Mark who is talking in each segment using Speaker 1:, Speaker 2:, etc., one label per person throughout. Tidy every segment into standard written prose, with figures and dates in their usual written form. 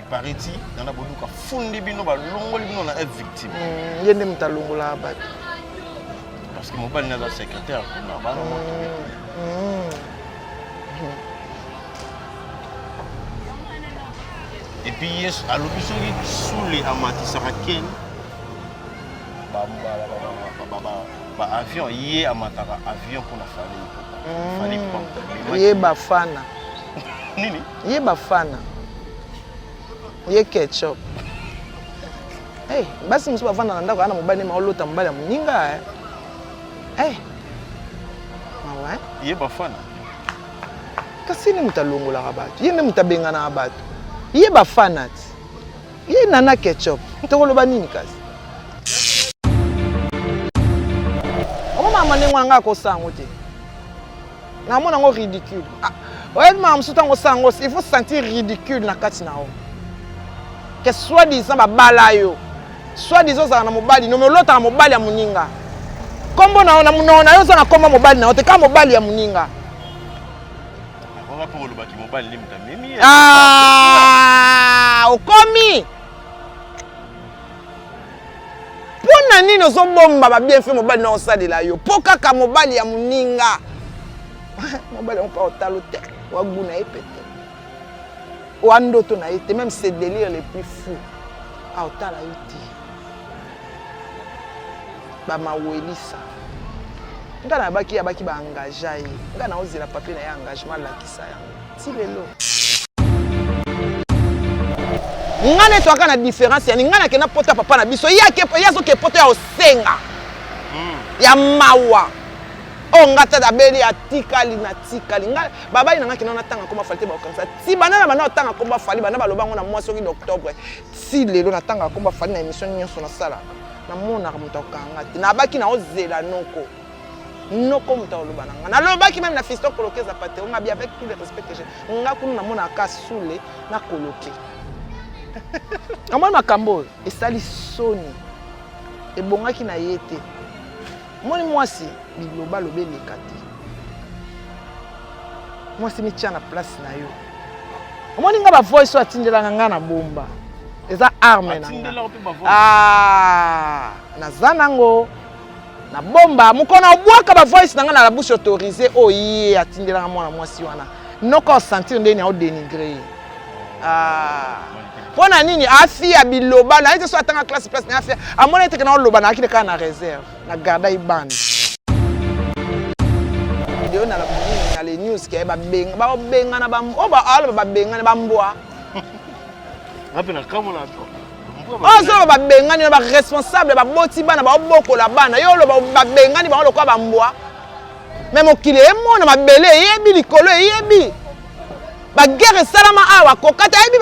Speaker 1: Pareti nana boduka fundi bino balongoli bino na F victime.
Speaker 2: Mm, ye nde moto alongolaka bato.
Speaker 1: Parce que mobali naza secrétaire kuna bana moto.
Speaker 2: Mm.
Speaker 1: Et puis yesu alobi soki sule amatisaka ken ba, ba, ba, ba, ba, ba, ba avion ye amataka avion mpona fali
Speaker 2: mm. fali ye bafana
Speaker 1: nini
Speaker 2: ye bafana ye ketchup hey, basi mosusu bafanda na ndako aa na mobali nde maolota mobali ya moninga eh. hey. mawa eh?
Speaker 1: ye bafana
Speaker 2: kasi ye nde moto alongolaka bato ye nde moto abenganaka bato ye bafana ti ye nana ketchup tokoloba nini kasi omomama ndenge wana ngai akosa yango te namona yango ridicule ah, oyebi mama mosusu ntango osala yango il faut sentir ridicule na kati na yo ke soit disant babala yo soit disant ozala na mobali no me olotaka mobali ya moninga nkombo na yo na monoko na yo oza na nkombo mobali na yo te kaka mobali ya moninga ah, okomi mpo na nini ozobomba babienfait mobali na osalela yo mpo kaka mobali ya moninga mobali yango mpa otalo te waguna ye mpe te oa ndoto na ye te même ses délire les plus fou aotala yo te bamawelisa nga nayabaki abaki baengagea ye nga naozela papier na ye engagement alakisa yango ti lelo nga nde toyaka na différence yani nga nakenda poto ya papa na biso ye azoke poto ya kosenga hmm. ya mawa oyo nga tata abeli atikali natikali nga babali na nga kenda natanga nkombo afali te bakokanisa ti banda na banda otanga nkombo afali banda baloba yango na mwa soki d'octobre ti lelo natangaka nkombo afali na émission nyonso nasalaka namonaka moto akokanga te nabaki naozela noko noko moto akoloba na nga nalobaki meme na fiston koloke zapatero nga bi avec tout le respect que j'ai nga kuna namonaka ka sule na koloke namoni makambo oyo esali soni ebongaki na ye te Omoni mwasi biloba loba eleka te. Mwasi mitia na place na yo. Omoni nga ba voice oyo atindelaka nga na bomba. Eza arme na nga. Ah, naza nango na bomba mokolo na obwaka ba voice na nga na la bouche autorisée oyo ye atindelaka mwana mwasi wana noka osentir ndeni aodenigre ye ah. mpo na nini afia biloba na ye te so atanga classe place na afia amona ete kena oloba nayaki kaka na réserve na garda ye bande video na na les news ke babenga babengana ba oyo aloba babengana bambwa ozoloba babengani na baresponsable baboti bana baobokola bana yo oloba babengani bango lokola bambwa me mokili emona mabele eyebi likolo eyebi baguerre esalama awa koka te ayebi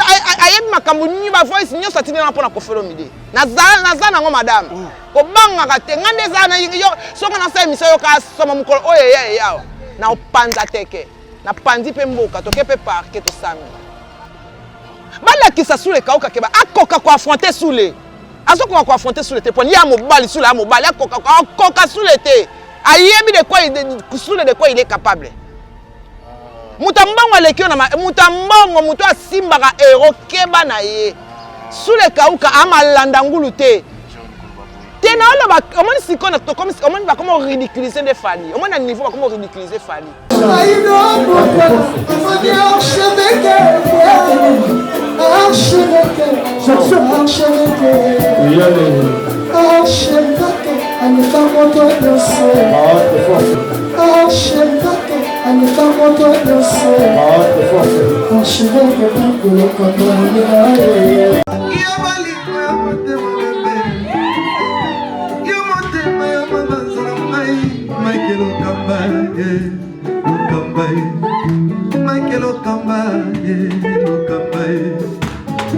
Speaker 2: ayebi makambo nini ba voice nyonso atindela mpo na Koffi Olomide naza naza nango madame mm. kobangaka te ngai nde eza na yo soki nasala emission yoka soma mokolo oyo eya eyawa na opanza teke napanzi mpe mboka toke mpe parke tosami balakisa sule kauka keba akoka koaffronte sule azokoka koaffronte sule te poni ya mobali sule ya mobali akoka akoka sule te ayebi de quoi sule de quoi il est capable moto ya mbongo aleki yo na moto ya mbongo moto asimbaka euro keba na ye sule kauka amalanda ngulu te te na oloba omoni sikoyo omoni bakoma oridiculize nde fali omoni na niveau bakoma oridiculize fali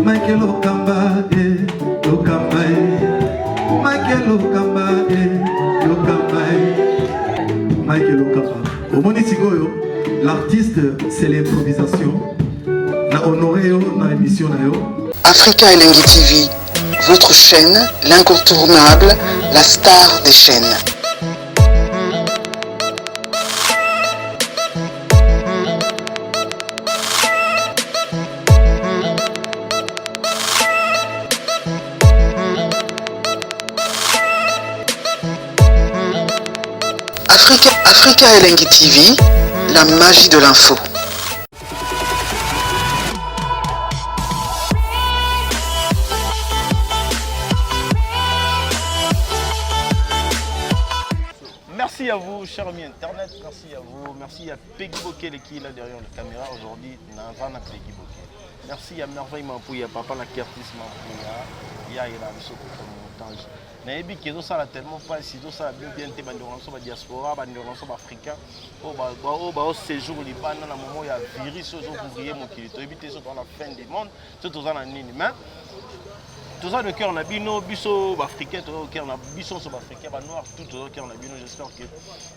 Speaker 3: Michael Okamba, eh, Okamba, eh. Michael Okamba, eh, Okamba, eh. Michael Okamba. Omoni sikoyo, l'artiste, c'est l'improvisation. Na honoré yo na émission na yo.
Speaker 4: Africa Elengi TV, votre chaîne, l'incontournable, la star des chaînes. Africa, Africa Elengi TV, la magie de l'info.
Speaker 1: Merci à vous, chers amis internet. Merci à vous. Merci à Peggy Bokele qui est là derrière la caméra aujourd'hui. Nazana Peggy Bokele. Merci à Merveille Mampouya, papa na Curtis Mampouya. Ya ela biso kota montage. Nayebi ke ezosala tellement mpasi, ezosala bien bien te bandeko na biso ba diaspora, bandeko na biso ba africain oyo bao séjour libanda na moment ya virus oyo ezokouvrie mokili. Toyebi te soki toza na fin du monde to toza na nini, mais toza de cœur na bino. Biso baafricain toza de cœur na biso nyonso, baafricain, banoir tout toza de cœur na bino. J'espère que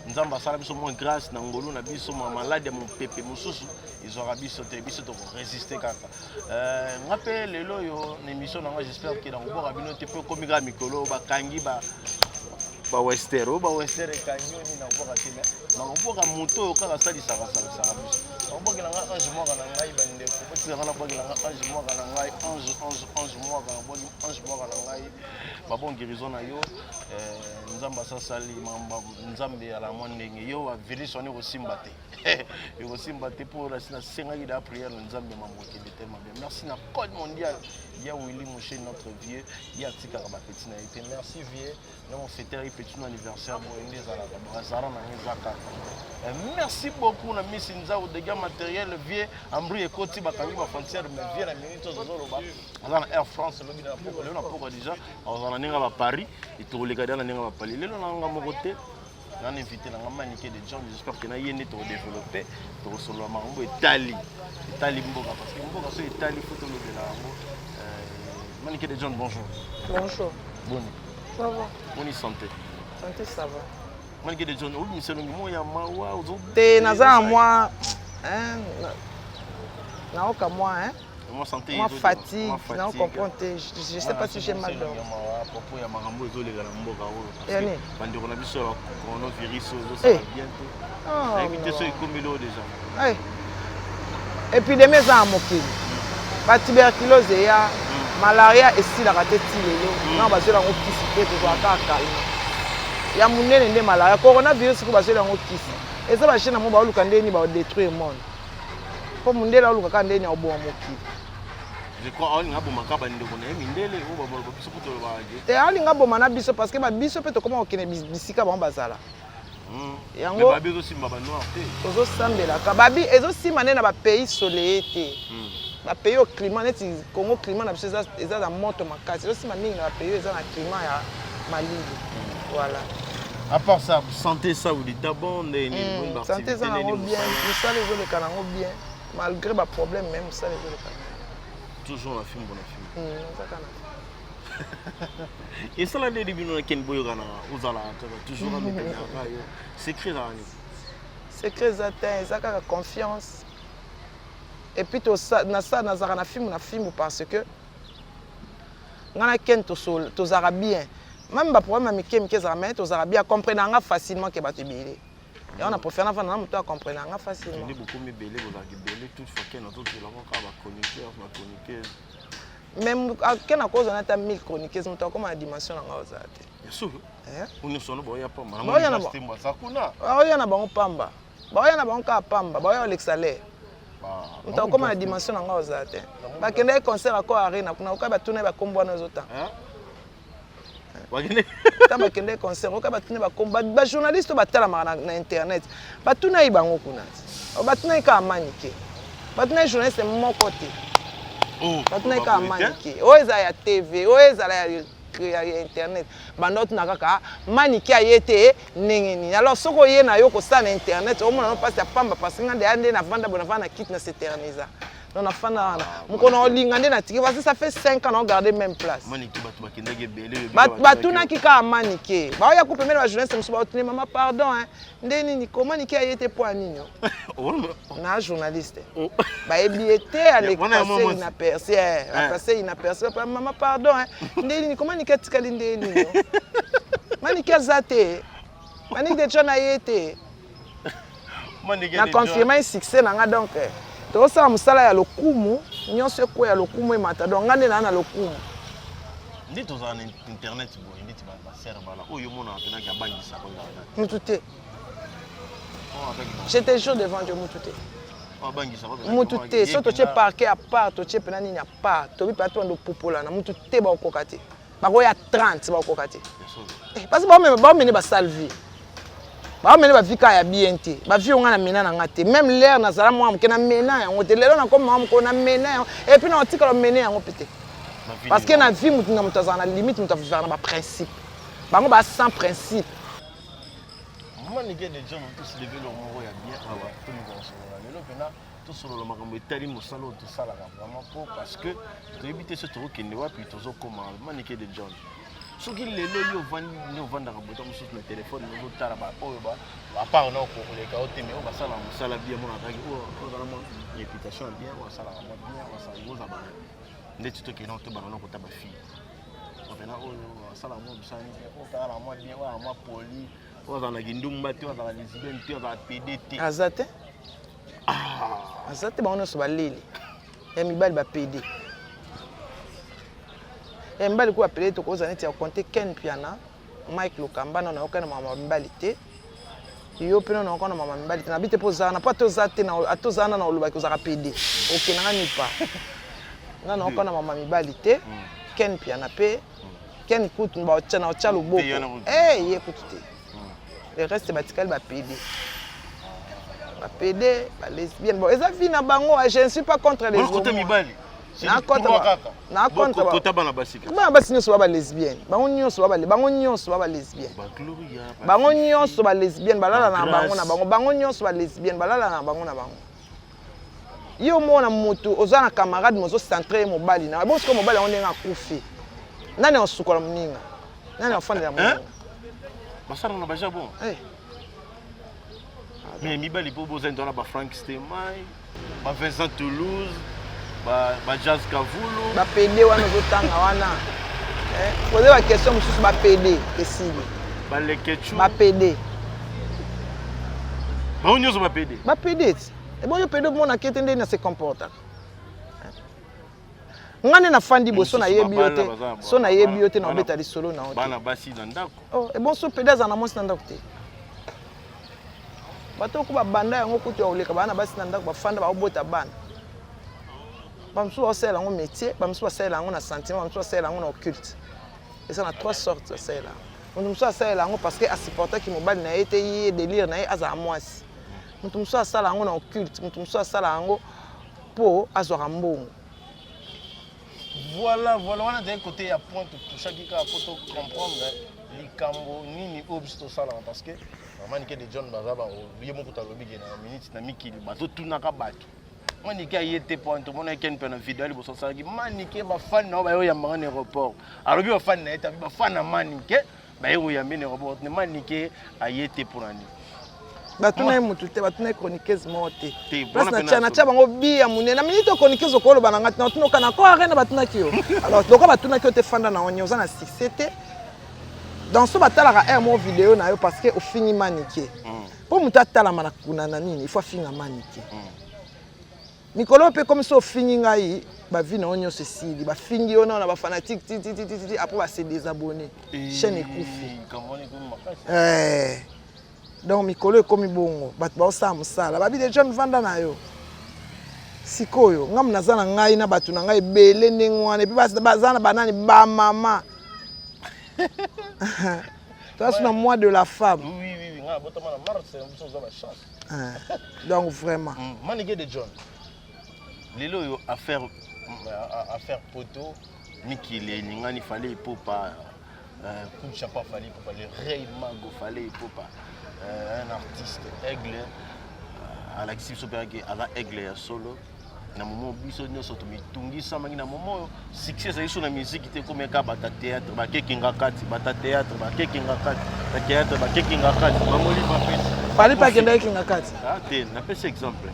Speaker 1: Nzambe asala biso moins grâce na ngolu na biso. Maladi ya mopepe mosusu ezwaka biso te, biso tokoresiste kaka. Nga mpe lelo oyo na émission na nga, j'espère que nakoboka bino te mpe okomi kaka mikolo bakangi ba bawester oyo, bawester ekangi oyo nini, nakoboka te, mais nakoboka moto oyo kaka asalisaka asalisaka biso. Nakobokela nga Ange Mwaka na ngai. Bandeko, botikaka nabwakela nga Ange Mwaka na ngai. Ange, Ange, Ange Mwaka, nabwaki Ange Mwaka na ngai. Babon guérison na yo. Nzambe asasali Nzambe ala mwa ndenge yo bavirus wana ekosimba te, ekosimba te, mpo nasengaki da prière na Nzambe, mambo ekende tellement bien. Merci na Code Mondial ya Willy Mouche, notre vieux. Ye atikaka bapeti na ye te. Merci vieux, ndenge ofetelaki petit no anniversaire boye nde ezalaka, azala nango eza kaka. Merci beaucoup na Misi Nzau, dégâts matériel. Vieux ambri ekoti, bakangi bafrontière, mais vieux na minute oyo tozoloba aza na Air France. Lobi na poko, lelo na poko déjà azala na ndenge ya baparis, etoleka deja na ndenge ya bapali. Lelo na nga moko te, nana invité na nga Manike de John. J'espère que na ye nde tokodéveloppe, tokosolola makambo etali etali mboka, parce que mboka so etali, faut tolobela yango. Manike de John, bonjour.
Speaker 2: Bonjour.
Speaker 1: Boni?
Speaker 2: Ça va.
Speaker 1: Boni santé?
Speaker 2: Santé, ça va.
Speaker 1: Manike de John, obimisa elongi mo ya mawa.
Speaker 2: Te, naza na mwa naoka mwa hein?
Speaker 1: Mwa santé.
Speaker 2: Mwa fatigue, nao comprendre te. Je sais pas si j'ai mal dormi.
Speaker 1: Propos ya makambo ezoleka na mboka oyo,
Speaker 2: Yani?
Speaker 1: bandeko na biso ya coronavirus oyo ezosala bien te. Nayebi te so ekomeli oyo déjà.
Speaker 2: Épidémie eza na mokili, batuberculose eya, malaria esilaka te ti lelo, nao bazwela yango kisi te, tozwaka kaka calme. Ya monene nde malaria. Coronavirus ko bazwela yango kisi. Eza bachaine mo baoluka ndeni baodétruire monde, mpo mondele aoluka kaka ndeni aoboma mokili.
Speaker 1: Je crois aolinga abomaka bandeko na ye mindele oyo baboloba biso mpo tolobaka ke
Speaker 2: Te, aolinga aboma na biso, parce que babiso mpe tokóma kokende bisika bango bazala. Yango-
Speaker 1: babi ezosimba banoir te.
Speaker 2: Tozosambelaka babi ezosimba nde na bapays soleil te, bapays oyo climat neti Congo, climat na biso eza na moto makasi, ezosimba mingi na bapays oyo eza na climat ya malili, voilà.
Speaker 1: À part ça, santé ça vous dit bon ndenge nini?
Speaker 2: Santé eza nango bien, mosala ezoleka nango bien malgré baproblème, mais mosala ezoleka nango.
Speaker 1: Toujours na fimbo na fimbo.
Speaker 2: Eza kaka na
Speaker 1: Esala ndeni bino na Ken boyokana, ozalaka kaka toujours ametanaka yo, secret ezalaka nini?
Speaker 2: Secret eza te, eza kaka confiance. Et puis nazalaka na fimbu na fimbu parce que nga na Ken tozalaka bien. Même baproblème ya mike mike ezalaka, mais tozalaka bien. Comprendre nga facilement ke bato ebele, yango na préfère navanda na moto acomprendre nga facilement.
Speaker 1: Nde bokomi ebele, bozalaka ebele. Toutefois Ken azozelaka kaka bachroniqueur, bachroniqueuse.
Speaker 2: Mais Ken akozwa na ata 1000 chroniqueuse, moto akóma na dimension na nga ozala te.
Speaker 1: Ya solo?
Speaker 2: Eh?
Speaker 1: Nyonso wana baoya pamba?
Speaker 2: Baoya na
Speaker 1: Tembo aza kuna.
Speaker 2: Baoya na bango pamba, baoya na bango kaka pamba, baoya kolekisa lere. Moto akóma na dimension na nga ozala te. Bakendaki concert Accor Arena kuna, okai batuna ye bakombo wana ozotanga.
Speaker 1: Bakende.
Speaker 2: Ntango bakendaki concert, okai batuna bakombo bajournaliste oyo batalamaka na internet, batuna ye bango kuna te. Batuna ye kaka Manike, batuna ye journaliste moko te. Batuna ye kaka Manike, oyo ezala ya TV, oyo ezala ya internet, banda otuna kaka Manike aye te ndenge nini. Alors soki oye na yo kosala na internet, omona no mpasi ya pamba, parce que nga nde ya nde navanda boye, navanda na kiti na s'éternisa. Donc nafanda wana, mokolo olinga nde natiki, parce que ça fait 5 ans naogarde même place.
Speaker 1: Manike, bato bakendaki ebele.
Speaker 2: Batunaki kaka Manike, baoya ku pembeni, bajournaliste mosusu baotuni: "Mama, pardon hein, nde nini ko Manike aye te, mpo ya nini?" Na journaliste bayebi ye te, alekase inaperçu, apasse inaperçu. "Mama, pardon hein, nde nini ko Manike atikali, nde nini Manike aza te? Manike de John aye te." Na confirme succès na nga. Donc tozosala mosala ya lokumu, nyonso ekweya, lokumu emata. Donc nga nde naa na lokumu.
Speaker 1: Nde tozala na internet boye, ndeti basere bana oyo omonaka mpenaki abangisaka, ozala
Speaker 2: mutu te. Je te jure devant Dieu, mutu te. Mutu te. Soki totie parquet à part, totie mpena nini à part, tobi mpe atondo pupolana, mutu te bakokoka te. Bakoya 30, bakokoka te. Parce que baomene basale vie. Baomene bavie kaka ya bien te. Bavie oyo nga na mena na nga te. Même l'air nazala mwa moke na mena yango te. Lelo nakoma mwa mokolo na mena yango. Et puis na otikala mene yango pe te. Parce que na vie mutu na mutu azala na limite, mutu avivaka na ba principe. Bango ba sans principe.
Speaker 1: Manike de John, tosileve eloko moko ya bien awa, tomeka kosolola lelo mpena, tosolola makambo etali mosala oyo tosalaka vraiment, mpo parce que toyebi te so tokokende wapi, tozokoma. Manike de John, soki lelo yo ovandi nde ovandaka bota mosusu na telefone, ozotala baoyo à part na okoleka yo te, mais oyo basalaka mosala bien, monakaki oyo ozala mwa réputation ya bien, oyo asalaka mwa bien, oyo asalaka oza bana ndeti tokende tobanda na kota bafille mpena oyo asalaka mwa mosala bien, oyo kaka mwa bien, oyo mwa poli, oyo azala na kindumba te, oyo azala lesbienne te, oyo azala pédé te.
Speaker 2: Aza te, aza te. Bango nyonso baleli ya mibali bapédé, ya mibali ku bapédé. Tokozala neti ya konte Ken Piana, Mike Lokamba, nano nayoka na mama mibali te. Yo mpe nano nayoka na mama mibali te. Nabi te mpo ozala na mpo ate oza te, ate ozala na olobaki ozalaka pédé, okendanga nipa. Nga nayoka na mama mibali te. Ken Piana mpe, Ken kutu baotya na otya loboko ye kutu te. Le reste batikali bapédé, bapédé, balesbienne. Bon, eza vie na bango, je ne suis pas contre les
Speaker 1: Côté mibali.
Speaker 2: Na contre, na contre.
Speaker 1: Kota bana basi.
Speaker 2: Bana basi nyonso ba balesbienne, bango nyonso ba bango nyonso ba balesbienne, bango nyonso balesbienne, balala na bango na bango, bango nyonso balesbienne, balala na bango na bango. Yo mona motu oza na camarade, mozocentre ye mobali na bo. Sikoyo mobali yango ndenge akufi, nani aosukola moninga? Nani afandela moninga?
Speaker 1: Basala na baja bon. Mais mibali mpo boza wana, ba Frank Stemai, ba Vincent Toulouse, ba Jazz Kavulu.
Speaker 2: Bapédé wana ozotanga wana, pose baquestion mosusu. Bapédé esili.
Speaker 1: Balekechu.
Speaker 2: Bapédé.
Speaker 1: Bango nyonso bapédé.
Speaker 2: Bapédé ti ebongo yo pédé omonaki ete ndeni ase comportaka. Nga nde nafandi boye, so nayebi yo te, so nayebi yo te, na obeta lisolo na yo te.
Speaker 1: Bana basi na ndako.
Speaker 2: Oh, ebon so pédé azala na mwasi na ndako te. Bato oko babanda yango kutu ya koleka bana basi na ndako, bafanda, baobota bana. Bamosusu baosalela yango métier, bamosusu basalela yango na sentiment, bamosusu basalela yango na occulte. Eza na trois sortes. Basalela yango, moto mosusu asalela yango parce que asupportaki mobali na ye te, ye délire na ye azala mwasi. Moto mosusu asala yango na occulte, moto mosusu asala yango mpo azwaka mbongo.
Speaker 1: Voilà, wana ezali côté ya point totouchaki kaka po tocomprendre likambo nini oyo biso tosalaka, parce que Manike de John baza ye moko talobi ke na minute na mikili bazotunaka bato Manike aye te. Po tomona Ken mpe na video ya liboso asalaki, Manike bafani na yo baye oyambanga na aéroport. Alobi bafani na ye tabi, bafani na Manike baye koyambe na aéroport, ne Manike aye te mpona nini?
Speaker 2: Batuna ye motu te, batuna ye chroniqueuse moko te. Place natya, natya bango bi ya monene na minute. Chroniqueuse okoloba na nga te, natuna okana ko arena. Batunaki yo, alors lokola batunaki yo te, fanda na oni, oza na succès te. Donc so batalaka aire moko video na yo parce que ofingi Manike, mpo moto atalama na kuna na nini, il faut afinga Manike. Mikolo mpe komi so ofingi ngai, bavi na yo nyonso esili. Bafingi yo nao na bafanatique titititi, après base désabonné, chaîne ekufi. Donc mikolo ekomi bongo, bato baosala mosala babi de John vanda na yo. Sikoyo ngambo naza na ngai na bato na ngai ebele ndenge wana, et puis baza na banani, bamama toza na mois de la femme.
Speaker 1: Oui, nga botama na mars, biso oza ba chance.
Speaker 2: Ah, donc vraiment.
Speaker 1: Manike de John, lelo oyo affaire poto mikili elingani. Fally Ipupa, coup de chapeau, Fally Ipupa le rey mago, Fally Ipupa, un artiste aigle, alakisi biso mpe ake aza aigle ya solo. Na momo biso nyonso tomitungisamaki na momo oyo succès ezali so na musique te, komi eka bata théâtre bakekinga kati, bata théâtre bakekinga kati, ba théâtre bakekinga kati, bamoli bapesi.
Speaker 2: Fally mpe akendaki kinga kati.
Speaker 1: Te, napesi exemple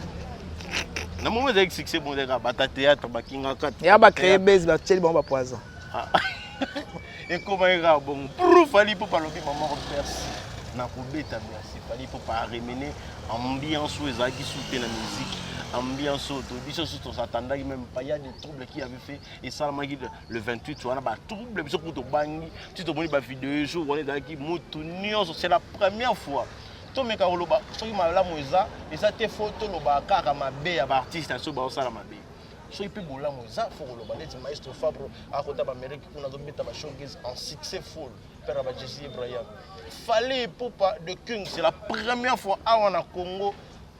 Speaker 1: na momo ezalaki succès bon, ezalaka bata théâtre bakinga kati.
Speaker 2: Ya bacréer base, batieli bango bapoison.
Speaker 1: Ekomaki kaka bongo pour Fally mpo balobi mamoko merci na kobeta merci. Fally mpo aremene ambiance oyo ezalaki su te na musique, ambiance oyo biso su tosatandaki même pas. Ya des troubles qui avait fait, esalamaki le 28 wana, batrouble biso kutu tobangi ti tomoni bavideo. Jour wana ezalaki motu nyonso, c'est la première fois. Tomeka koloba soki malamu eza, eza te faut toloba kaka mabe ya ba artistes soki baosala mabe. Soki mpe bolamu eza, faut koloba neti maestro Fabro akota ba Amérique kuna azobeta ba showcase en succès full. Père ba Jesse Ibrahim. Fally Ipupa de King, c'est la première fois awa na Congo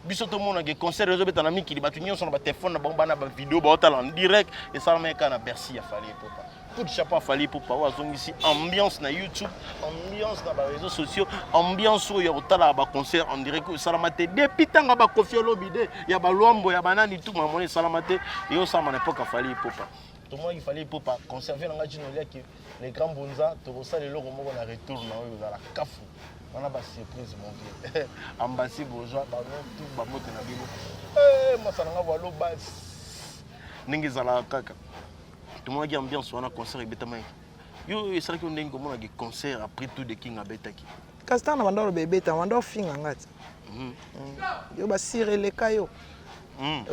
Speaker 1: biso tomonaka concert ezobeta na mikili bato nyonso na batelefone na bango bana bavideo baotala en direct esalamaki kaka na Bercy ya Fally Ipupa. Coup de chapeau à Fally Ipupa oyo azongisi ambiance na YouTube, ambiance na bareseaux sociaux, ambiance oyo ya kotalaka baconcert en direct oyo esalama te depuis ntango ya bakofi Olomide ya balwambo ya banani tu mamona esalama te eyosalama na epoque ya Fally Ipupa. Tomonaki Fally Ipupa conserve na ngai Gino Liaki le grand Bonza, tokosala eloko moko na retour na oyo ozala kafu wana ba surprise mon vieux ambassy bourgeois bango tout bamote na bino eh, masa na ngai walo bas ndenge ezalaka kaka tomonaki ambiance wana concert ebetamaki yo esalaki yo ndenge komonaki concert après tout de king abetaki.
Speaker 2: Kasi ntango na banda oloba ebeta banda ofinga nga ti yo basire eleka yo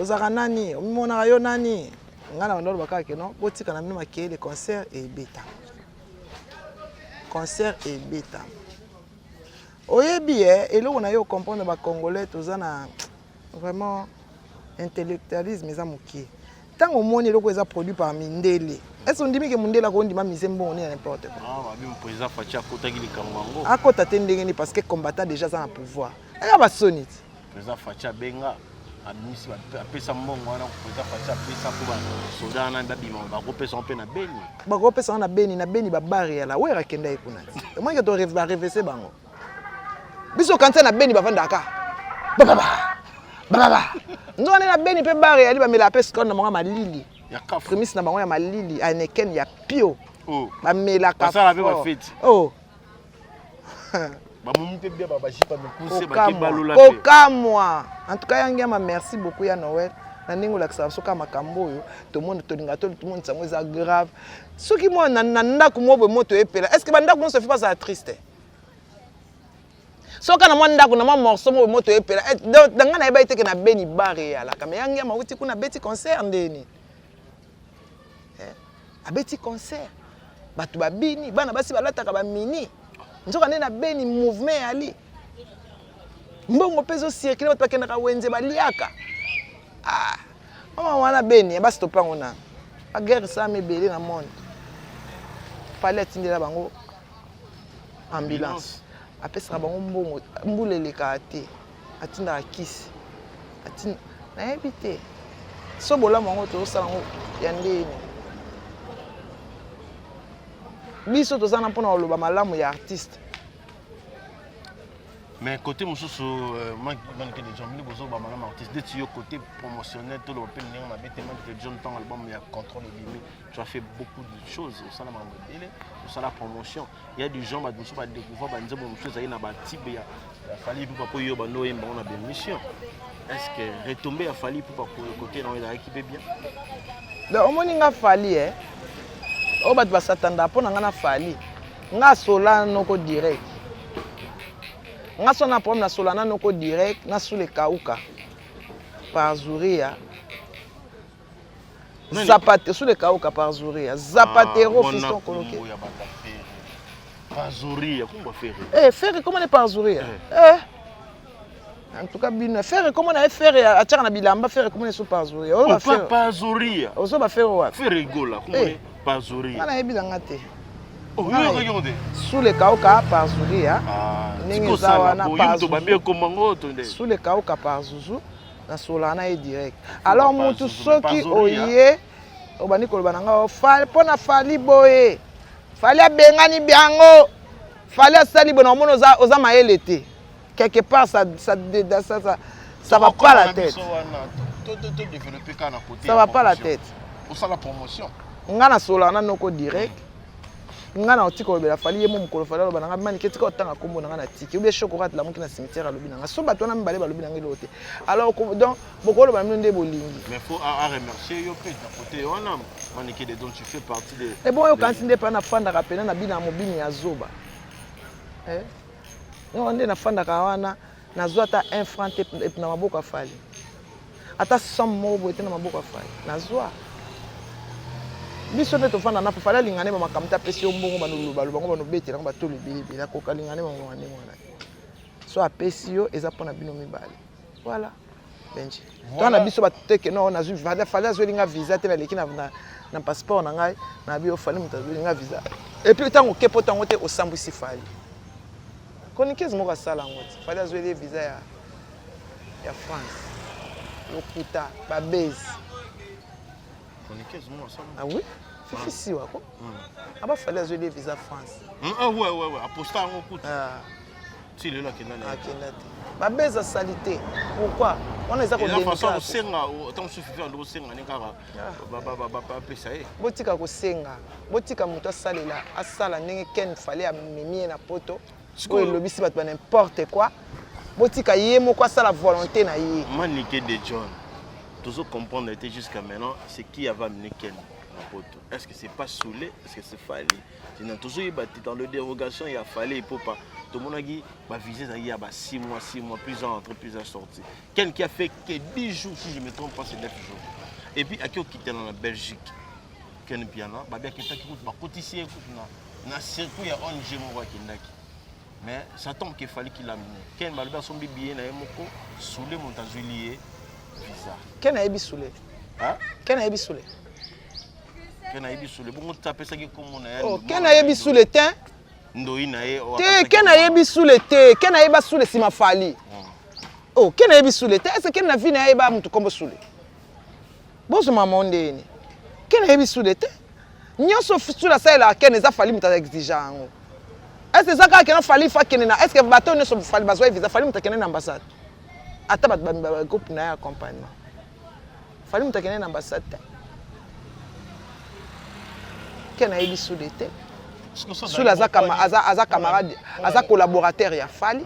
Speaker 2: ozalaka nani, omimonaka yo nani. Ngai na banda oloba kaka ke non, botika na bino makeyele, concert ebeta, concert ebeta. Oyebi eloko na yo comprendre, bacongolais toza na vraiment intellectualisme eza mokie. Ntango omoni eloko eza produit par mindele, est ce ondimi ke mondele akondima mise mbongo nini ya n'importe quoi?
Speaker 1: Ah, babi président Fatshi akotaki likambo yango.
Speaker 2: Akota te ndenge nini? Parce que combattant déjà aza na pouvoir, aya basoni ti.
Speaker 1: Président Fatshi abenga, abimisi, apesa mbongo wana. Président Fatshi apesa mpo basoda wana babima, bakopesa mpe na Beni.
Speaker 2: Bakopesa wana na Beni, na Beni babare ya la wera akenda ye kuna ti omonike to barevese bango. Biso kanisa na Beni bavandaka bababa bababa, nzoka nde na Beni mpe bare yali, bamelaka mpe scone na bango ya malili.
Speaker 1: Ya kafu.
Speaker 2: Primus na bango ya malili, aneken ya pio.
Speaker 1: Oh.
Speaker 2: Bamelaka.
Speaker 1: Basala mpe
Speaker 2: fort.
Speaker 1: bafeti.
Speaker 2: Oh.
Speaker 1: Bamomi mpe bia bajipa mikuse bake balola mpe.
Speaker 2: Kokamwa. En tout cas yangiama, merci beaucoup ya Noël na ndenge olakisaka biso kaka makambo oyo tomoni, tolingaka tomonisa yango eza grave. Soki mwa na ndako moko boye moto epela, est ce que bandako nyonso efi bazala triste? Soki na mwa ndako na mwa morceau moko moto epela, donc na ngai nayebaki te ke na Beni bar eyalaka. Mais yangiama auti kuna, abeti concert ndeni. Abeti concert, bato babini, bana basi balataka bamini. Nzoka nde na Beni mouvement eyali, mbongo mpe ezocircule, bato bakendaka wenze baliaka. Ah, mama wana Beni bastope yango na baguerre esalama ebele na monde. Fally atindela bango ambulance, apesaka bango mbongo, mbula elekaka te, atindaka kisi atinda. Nayebi te so bolamu yango tozosala yango ya ndeni. Biso toza na mpona koloba malamu ya artiste.
Speaker 1: Mais côté mosusu, Manike de John, mili bozoba malamu artiste neti yo côté promotionnel, toloba mpe ndenge mabe te. Manike de John, ntango album ya Contrôle ebimi, tu as fait beaucoup de choses, osala makambo ebele, osala promotion. Il y a du gens, bato mosusu badécouvrir banzembo mosusu ezali na batibe ya Fally Ipupa mpo yo bando oyemba ngo na bémission. Est ce que retombé ya Fally Ipupa côté na yo ezalaki mpe bien?
Speaker 2: Donc omoni nga Fally, oyo bato basatandaka mpo na nga na Fally, nga asola noko direct. Nga so na problème, nasola na noko direct na sule kauka par Zuria.
Speaker 1: Nani?
Speaker 2: Zapate sule kauka par Zuria Zapatero.
Speaker 1: Ah,
Speaker 2: fiston koloke.
Speaker 1: Ya bata Ferre Pazuria, kumba Ferre.
Speaker 2: Ferre comment ne par Zuria? En tout cas bino Ferre comment na ye Ferre atiaka na bilamba, Ferre comment ne so par Zuria oyo
Speaker 1: Oh,
Speaker 2: ba Ferre.
Speaker 1: Pazuria.
Speaker 2: Ozo ba Ferre wapi?
Speaker 1: Ferre Gola kumba. Pazuria.
Speaker 2: Nga nayebi nanga te.
Speaker 1: Oh, yo yoki yango te?
Speaker 2: Sule kauka par Zuria.
Speaker 1: Ah,
Speaker 2: Ndenge eza wana,
Speaker 1: moto
Speaker 2: Pazuzu.
Speaker 1: bambi ekoma ngo to nde.
Speaker 2: Sule kauka par Zuzu, nasolaka na ye direct. Alors
Speaker 1: Ba
Speaker 2: mutu
Speaker 1: Zuzu,
Speaker 2: soki
Speaker 1: ba Zuria.
Speaker 2: oye obandi koloba na nga Fally mpo na Fally boye, Fally abengani biango, Fally asali boye, na omoni oza mayele te. Quelque part ça va pas la tête.
Speaker 1: Todéveloppe kaka na côté
Speaker 2: Ça
Speaker 1: ya
Speaker 2: va pas la
Speaker 1: promotion.
Speaker 2: tête.
Speaker 1: Osala promotion.
Speaker 2: Nga nasolaka na noko direct. Nga na otika kolobela Fally ye mo mokolo Fally aloba na nga: "Manike, tika otanga nkombo na nga." Na tiki obie chokorat lamuki na cimetière, alobi na nga so bato wana mibale balobi na nga eloko te. Alors donc bokoloba na bino nde bolingi.
Speaker 1: Mais faut à remercier yo mpe na côté wana, Manike de, donc tu fais partie de
Speaker 2: Ebon oyo kanisi nde mpe nafandaka pena na bina ya mobini ya zoba. Eh? Ngo nde nafandaka wana, nazwa ata un franc te na maboko ya Fally, ata somme moko boye te na maboko ya Fally nazwa. Biso nde tofanda na Fally, alinga nde bamakambo te. Apesi yo mbongo, banolobaloba ngo, banobetela ngo, batolo ebele ebele, akoka alinga nde bango ndenge wana te. So apesi yo, eza mpona bino mibale. Voilà. Benji. Toi na biso bato te ke non, nazwi Fally azweli nga visa te, naleki na passeport na ngai, na bi Fally moto azweli nga visa. Et puis ntango oke poto yango te, osambwisi Fally. Chroniqueuse moko asala yango te. Fally azweli ye visa ya France. Lokuta, babase.
Speaker 1: Chroniqueuse moko asala.
Speaker 2: Ah oui? Fifi Siwa ko. Aba Fally azweli ye visa France.
Speaker 1: Ah ouais, aposta yango kutu.
Speaker 2: Ah.
Speaker 1: Ti lelo akenda na ye.
Speaker 2: Akenda te. Babeza salité. Pourquoi? Wana eza ko
Speaker 1: Eza façon
Speaker 2: dénigrer.
Speaker 1: kosenga, ntango mosusu Fifi ando kosenga ne kaka bapesa ye.
Speaker 2: Botika kosenga. Botika moto asalela, asala ndenge Ken Fally amemi ye na poto. Oyo elobisi bato ba n'importe quoi. Botika ye moko asala volonté na ye.
Speaker 1: Manike de John, toujours comprendre était jusqu'à maintenant c'est qui avait amené Ken na poto. Est-ce que c'est pas Soulé? Est-ce que c'est Fally? C'est toujours dans le dérogation, il a fallu pour pas. Tout le monde a dit, bah, viser, il y a 6 mois, 6 mois, plusieurs entrées, plusieurs sorties. Ken qui a fait que 10 jours, si je ne me trompe pas, c'est 9 jours. Et puis, à qui on quitté dans la Belgique, Ken Piana, bah, bien qu'il y a cotisé, na circuit, il y a ONG Moko Kendaki. Mais ça tombe qu'il fallait qu'il l'amène. Ken Malba son billet na moko, Soulé Montazulier, visa.
Speaker 2: Ken a Soulé.
Speaker 1: Hein?
Speaker 2: Ken a Soulé.
Speaker 1: Ken a Soulé. Bon, tu appelles ça qui comme on a.
Speaker 2: Oh, Ken a Soulé, tiens.
Speaker 1: Ndoi na ye.
Speaker 2: Te, Ken a yebi Soulé te. Ken a yeba Soulé si ma Fally. Oh, Ken a yebi Soulé te. Est-ce que Ken na vie na yeba mutu kombo Soulé? Bonjour maman ndeni. Ken a yebi Soulé te. Nyonso Soulé asalela Ken eza Fally mutu exige yango. Est-ce que ça kaka Ken Fally fa Ken na est-ce que bato nyonso Fally bazwa visa Fally mutu akende na ambassade? Ata bato ba groupe na ye accompagnement. Fally mutu akende na ambassade te. Ken a yebi Soulé te. Soulé aza aza camarade, aza collaborateur ya Fally.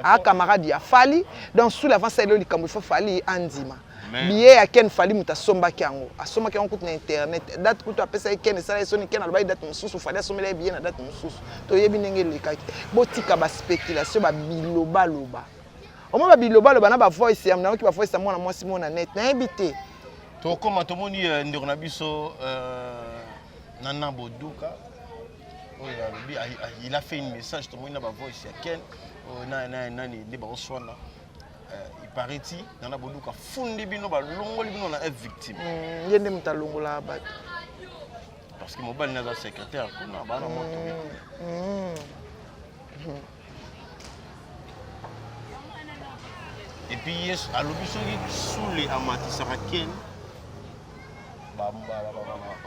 Speaker 2: A camarade ya Fally. Donc Soulé avant ça il likambo il faut Fally andima. Billet ya Ken Fally mutu asombaki yango. Asombaki yango kutu na internet. Date kutu apesa ye Ken esala ye soni Ken alobaki date mosusu Fally asombela ye billet na date mosusu. Toyebi ndenge elekaki. Botika ba spéculation ba biloba loba. Omoni ba biloba loba na ba voice ya nayoki ba voice ya mwana mwasi mona net. Nayebi te.
Speaker 1: Tokoma tomoni ndeko na biso Nana Boduka. Oyo alobi il a fait une message tomoni na ba voice ya Ken. Na na nani nde baoswana. Il paraît Nana Boduka fundi bino balongoli bino na F victime.
Speaker 2: Ye nde moto alongola bato.
Speaker 1: Parce que mobali naza secrétaire kuna bana moto. Et puis yes alobi soki Soulé amatisaka Ken ba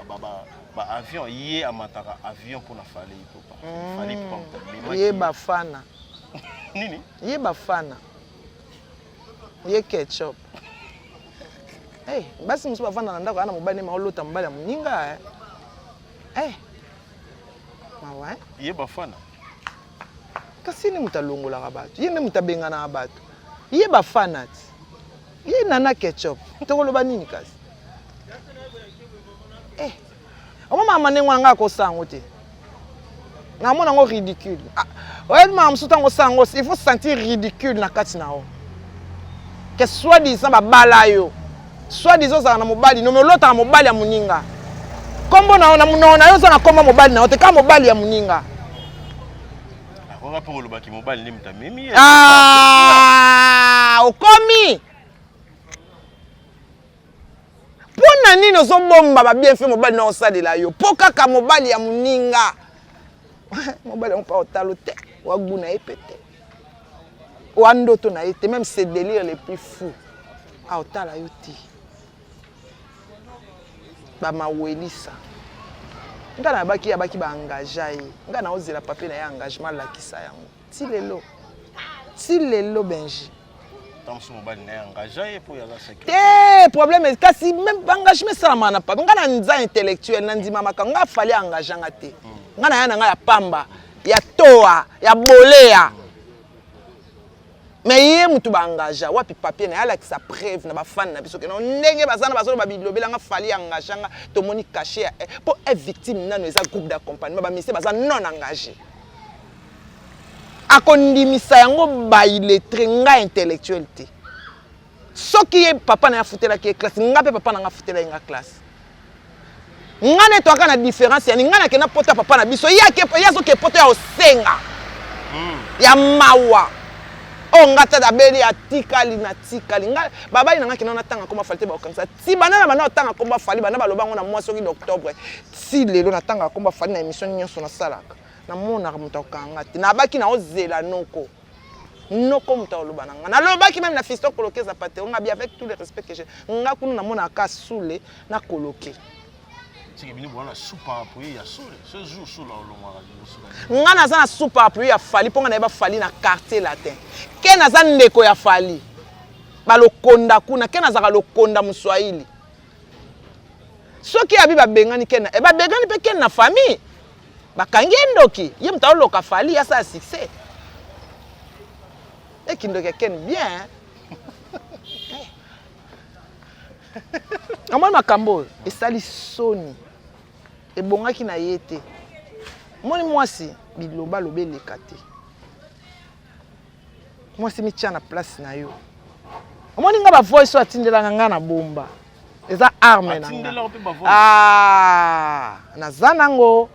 Speaker 1: ba ba ba avion ye amataka avion pour na Fally Ipupa. Fally Ipupa moto
Speaker 2: Ye bafana.
Speaker 1: Nini?
Speaker 2: Ye bafana. Ye ketchup. Hey, basi mosusu bavanda na ndako ana mobali ne maolota mobali ya moninga. Eh. Mawa.
Speaker 1: Ye bafana.
Speaker 2: Kasi ni moto alongolaka bato. Ye nde moto abenganaka bato. Ye bafana ti. Ye nana ketchup. Tokoloba nini kasi? Eh. Omo mama ndenge wana nga akosala yango te. Namona yango ridicule. Ah, oyebi mama mosusu ntango osala yango, il faut sentir ridicule na kati na yo. Que soi-disant babala yo. Soi-disant ozalaka na mobali, no mais olotaka mobali ya moninga. Kombo na yo na monoko na yo oza na kombo mobali na yo te, kaka mobali ya moninga.
Speaker 1: Akoka mpe kolobaki mobali nde moto amemi ye.
Speaker 2: Ah, okomi. Pona nini ozobomba ba bienfait mobali na osalela yo? Po kaka mobali ya moninga. Mobali yango pa otalo te, waguna ye pe te. Wa ndoto na ye te, même ses délires les plus fous. A otala yo te. Ba mawelisa. Nga na baki abaki ba engagea ye. Nga na ozela papier na ye engagement lakisa yango. Ti lelo. Ti lelo Benji. Te problème kasi même engagement esalamaka na papier. Nga na nza intellectuel na ndimamaka nga Fally engagea nga te. Nga na ya na nga ya pamba, ya toa, ya bolea. Mais ye mutu ba engagea wapi papier na ye alakisa preuve na ba fan na biso ke non ndenge baza na bazolo ba bilobela nga Fally engagea nga tomoni cachet ya po e victime nano eza groupe d'accompagnement ba musiciens baza non engagé. Akondimisa yango ba illettré nga intellectuel te. Soki ye papa na ye afutelaki ye classe, nga pe papa na nga afutelaki nga classe. Nga ne toaka na différence yani nga nakenda poto ya papa na biso, ye ake, ye azoke poto ya osenga. Ya mawa. Oyo nga tata abeli atikali natikali nga babali na nga kenda natanga kombo Fally te bakokangisa ti banda na banda kotanga kombo Fally banda baloba yango na mois soki d'octobre ti lelo natangaka kombo Fally na emission nyonso nasalaka namonaka moto akokanga nga te nabaki naozela noko noko moto akoloba na nga nalobaki meme na fiston koloke zapatero nga bi avec tout le respect que j'ai nga kuna namonaka ka sule na koloke.
Speaker 1: Seke bino boza na sous parapluie ya sule ce jour sule olongwaka liboso
Speaker 2: nga naza na sous parapluie ya Fally mpo nga nayeba Fally na quartier latin ke naza ndeko ya Fally balokonda kuna ke nazalaka lokonda moswahili soki abi babengani ken eh, babengani mpe ken na famille bakangi ye ndoki ye moto aoloka Fally asala succès ekindoki ya ken bien Namoni makambo oyo esali soni, ebongaki na ye te. Omoni mwasi biloba loba eleka te. Mwasi mitia na place na yo. Omoni nga ba voice oyo atindelaka nga na bomba eza arme na nga. Ah, naza nango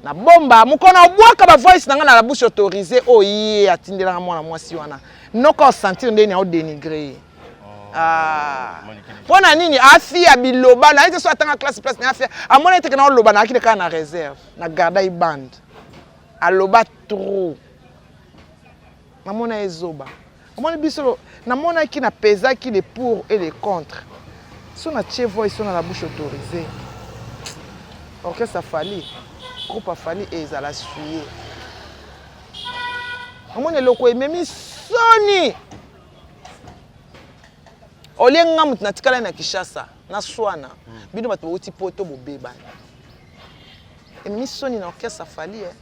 Speaker 2: na bomba mokolo na obwaka ba voice na nga na la bouche autorisée oyo ye atindelaka mwana mwasi wana noka osentir ndeni aodenigre ye. Ah. mpo na nini afia biloba naye te so atanga classe place na afia amona ete kena oloba nayaki kaka na réserve na garda ye bande aloba trop namona ye zoba omoni biso namonaki napezaki le pour et le contre so natie voice so na la bouche autorisée orchestre afali groupe afali ezala suye omoni eloko ememi soni olie nga moto natikala na Kinshasa na swana bino bato bauti poto bobebani ememi soni na orchestre Fally eh.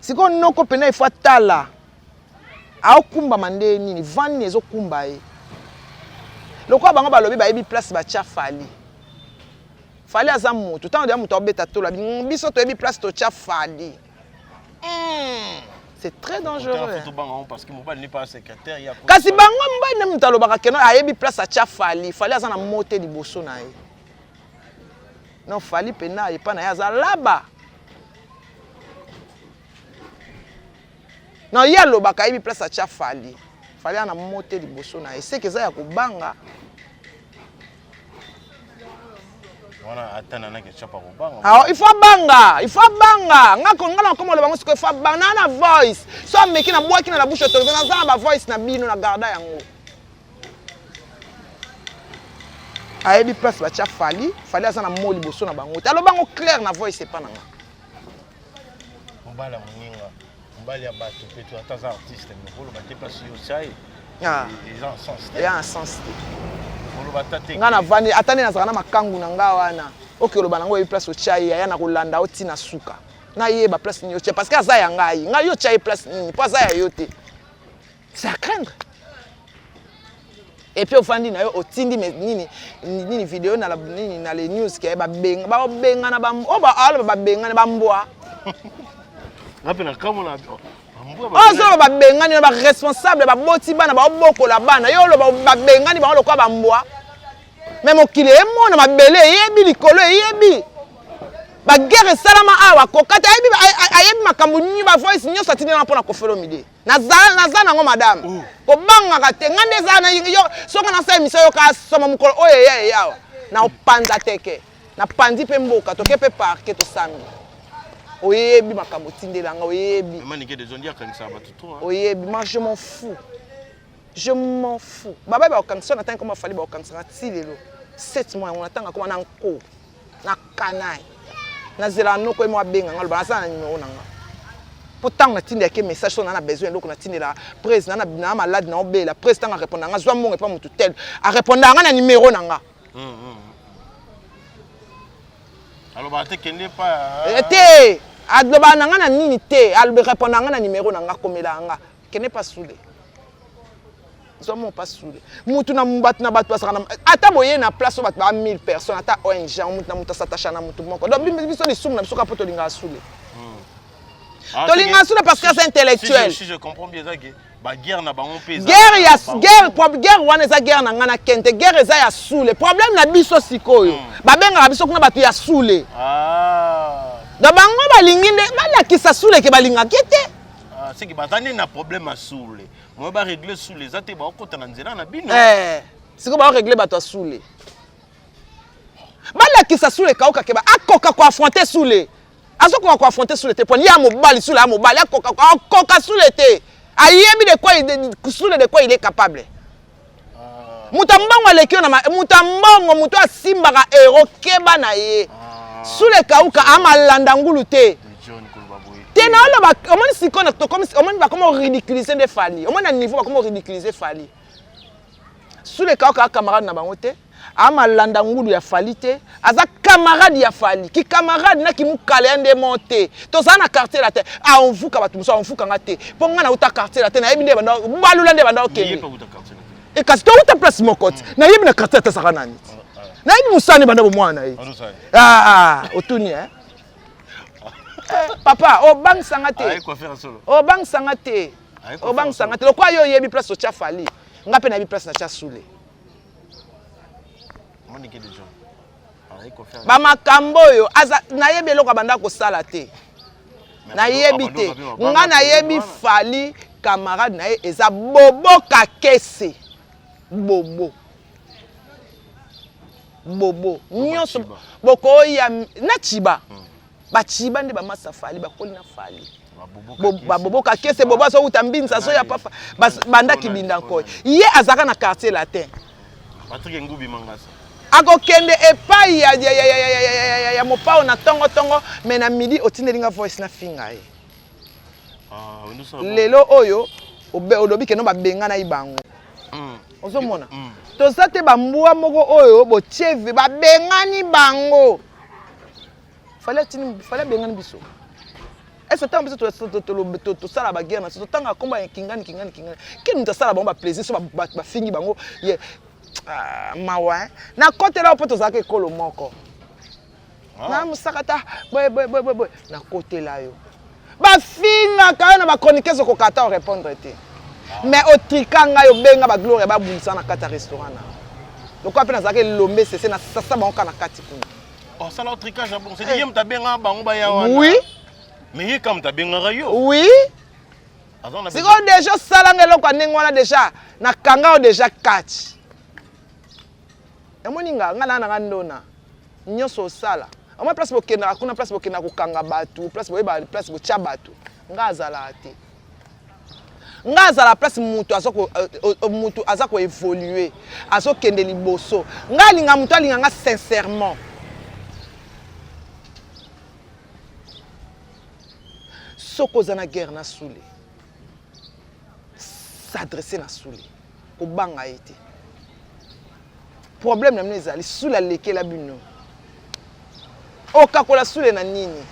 Speaker 2: Sikoyo noko pena ifo atala aokumbama nde nini vent nini ezokumba ye lokola bango balobi bayebi place batya Fally. Fally aza moto ntango deya moto aobeta tolo biso toyebi place totya Fally. C'est très dangereux. Kasi bango mobali nde moto alobaka keno ayebi place atya Fally. Fally aza na mote liboso na ye. Non, Fally pena epa na ye aza laba. Non, ye alobaka ayebi place atya Fally. Fally aza na mote liboso na ye. Seke eza ya kobanga.
Speaker 1: Wana ata na nake chapa kobanga.
Speaker 2: Ah, il faut abanga, il faut abanga. Nga ko nga na koma lobango siko il faut abanga na na voice. So ameki na bwaki na la bouche autorisée na za ba voice na bino na garda yango. Ayebi place batia Fally, Fally aza na mot liboso na bango. Te alobango clair na voice epa na nga.
Speaker 1: Mobali ya moninga, mobali ya bato pe to ata aza artiste mais koloba te place yo otia ye.
Speaker 2: Ah.
Speaker 1: Eza en sens te.
Speaker 2: Eza en sens te.
Speaker 1: Koloba ata te.
Speaker 2: Nga navandi ata nde nazalaka na makangu na nga wana. Oke oloba nango oyebi place otia ye aya na kolanda yo ti na suka. Nayeba place nini otia parce que aza ya ngai. Ngai yo otia ye place nini po aza ya yo te. C'est à craindre. Et puis ofandi na yo otindi me nini nini video na la nini na les news ke ba benga ba benga na ba oh ba alo ba benga na ba mbwa.
Speaker 1: Nga pe na kamwa na
Speaker 2: ozoloba babengani na baresponsable baboti bana baobokola bana yo oloba babengani bango lokola bambwa me mokili emona mabele eyebi likolo eyebi baguerre esalama awa koka te ayebi makambo bavoice nyonso atindelanga mpo na Koffi Olomide. Naza naza nango madame. Oh. Kobangaka te nga nde eza na yo soki nasala émission yoka soma mokolo oyo eya eyawa na opanza teke na panzi mpe mboka toke mpe parke tosambi oyebi makambo otindela nga oyebi oyebi ma je m'en fous je m'en fous baba bakokangisa na ntangi koma fali bakokangisa nga ti lelo 7 mois yango natanga koma na nko na canaille nazelaka noko ye moko abenga nga aloba naza na numero na nga mpo ntango natindelaki ye message so naa na besoin eloko natindela prese naa na malade na obela prese ntango areponda nga zwa mbongo epa motu tel areponda nga na numero na nga
Speaker 1: alobaka te kende pa
Speaker 2: eh, te alobaka na nga na nini te areponda nga na numero na nga akomelaka nga kende pa sule Zwa moko pa sule. Mutu na bato na bato basaka na ata boye na place oyo bato ba 1000 personnes ata ONG yango mutu na mutu asatacha na mutu moko. Donc biso lisumu na biso kaka po tolingaka sule.
Speaker 1: Ah,
Speaker 2: Tolingaka sule parce que aza intellectuel.
Speaker 1: Si je comprends bien eza que ba guerre na bango pe eza.
Speaker 2: Guerre ya guerre guerre wana eza guerre na nga na Kente, guerre eza ya sule. Problème na biso sikoyo. Babengaka biso kuna bato ya sule.
Speaker 1: Ah.
Speaker 2: Donc bango balingi nde balakisa sule ke balingaki te.
Speaker 1: Ah, seki baza nde na problème ya sule moye baregle sule eza te baokota na nzela na bino
Speaker 2: eh, sikoyo baoregle bato ya sule balakisa sule kauka keba akoka koaffronte sule azokoka koaffronte sule te poni ya mobali sule ya mobali akoka akoka sule te ayebi de quoi sule de quoi il est capable ah. moto ya mbongo aleki yo na moto ya mbongo moto asimbaka euro keba na ye ah. sule kauka amalanda ngulu te te na oloba omoni sikoyo omoni bakoma oridiculize nde fali omoni na niveau bakoma oridiculize fali sule kauka camarade na bango te amalanda ngulu ya fali te aza camarade ya fali ki camarade na kimukala ya nde mo te tozala na quartier la te aonvuka bato mosusu aonvuka nga te mpo nga nauta quartier la te nayebi nde banda balula nde banda okende e kasi touta place moko te nayebi na quartier ata azalaka nani te nayebi mosani banda bomwana na ye ah, otuni eh? eh, papa obangisa nga te obangisa nga te obangisa nga te lokola yo oyebi place otya fali nga mpe nayebi place natya sule bamakambo oyo aza nayebi eloko abanda kosala te nayebi te nga nayebi fali camarade na ye eza bobo kakese bobo bobo nyonso bokoya na chiba hmm. bachiba nde bamasa fali bakoli na fali babobo kakese bobo azowuta mbinza azoya pafa banda kibinda nkoi ye azalaka na quartier latin
Speaker 1: Patrick Ngubi Mangasa
Speaker 2: akokende epai ya, ya, ya, ya, ya, ya, ya, ya, ya mopao na ntongo ntongo me na midi otindeli nga voice na finga ye
Speaker 1: ah,
Speaker 2: lelo oyo olobi keno babenganaki bango mm. ozomona mm. toza te bambwa moko oyo botie babengani bango fale atini fale abengani biso est ce ntango biso tosala baguerre na biso totanga nkombo ya kingani kingani kingani ke moto asala bango baplaisir so bafingi bango ye ah, mawa nakotela mpo tozalaka ekolo moko ah. na mosaka ta boye boye boye boye nakotela yo bafingaka yo na bachroniqueuse okoka ata orépondre te ah. mais otrika ngai obenga bagloria babundisa na kati ya restaurant na lokola mpe nazalaka elombe sese nasasa bango kaka na kati kuna
Speaker 1: osala oh, tricage ya bon c'est ye moto abengaka bango baya wana
Speaker 2: oui
Speaker 1: mais ye ka moto abengaka yo
Speaker 2: oui sikoyo deja osalanga eloko ya ndenge wana deja nakanga yo deja kati emoni nga nga naa nanga ndona nyonso osala omoi place bokendaka kuna place bokendaka kokanga bato place boyeba place botya bato nga azalaka te nga azala place mutu aza ko euh, euh, euh, mutu aza ko évoluer azokende liboso nga alinga mutu alinga nga sincèrement soki oza na guerre na sule s'adresse na sule kobanga ye te problème na bino ezali sule alekela bino okakola sule na nini